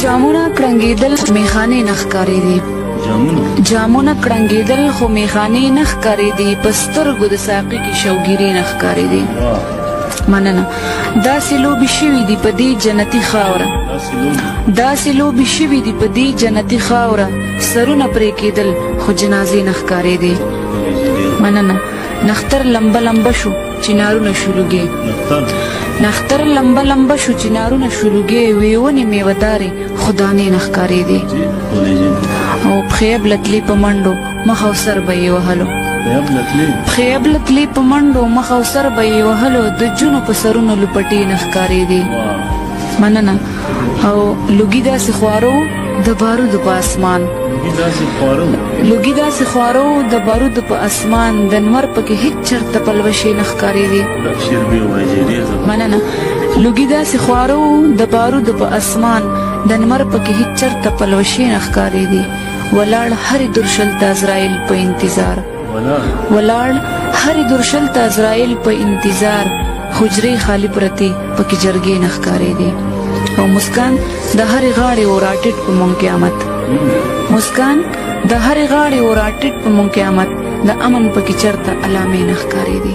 جامونه کړنګېدل میخانې نه ښکارېدې. جامونه کړنګېدل خو میخانې نه ښکارېدې، په سترګو د ساقي کې شوګیرې نه ښکارېدې. مننه. داسې لوبې شوې دي په دې جنتي خاوره، داسې لوبې شوې دي په دې جنتي خاوره، سرونه پرې کېدل خو جنازې نه ښکارېدې. مننه. نختر لمبه لمبه شو چنارونه شو لوګي، نختر لمبه لمبه شو چنارونه شو لوګي، ویونې میوه دارې خو دانې نه ښکارېدې. او پښې بلتلې په منډو مخ او سر به یې وهلو، پښې بلتلې په منډو مخ او سر به یې وهلو، د جونو په سرونو لوپټې نه ښکارېدې. مننه. او لوګي داسې خوارو د بارودو په اسمان، لوګي داسې خوارو د بارودو په اسمان، د نور پکې هیڅ چرته پلوشې نه ښکارېدې. مننه. لوګي داسې خوارو د بارودو په اسمان، د نمر پکې هیڅ چرته پلوشې نه ښکارېدې. ولاړ هرې درشل ته عزرائیل په انتظار، ولاړ هرې درشل ته عزرائیل په انتظار، حجرې خالي پرتې پکې جرګې نه ښکارېدې. او مسکان د هرې غاړې و راټیټ په مونږ قیامت، مسکان د هرې غاړې و راټیټ په مونږ قیامت، د امن پکې چرته علامې نه ښکارېدې.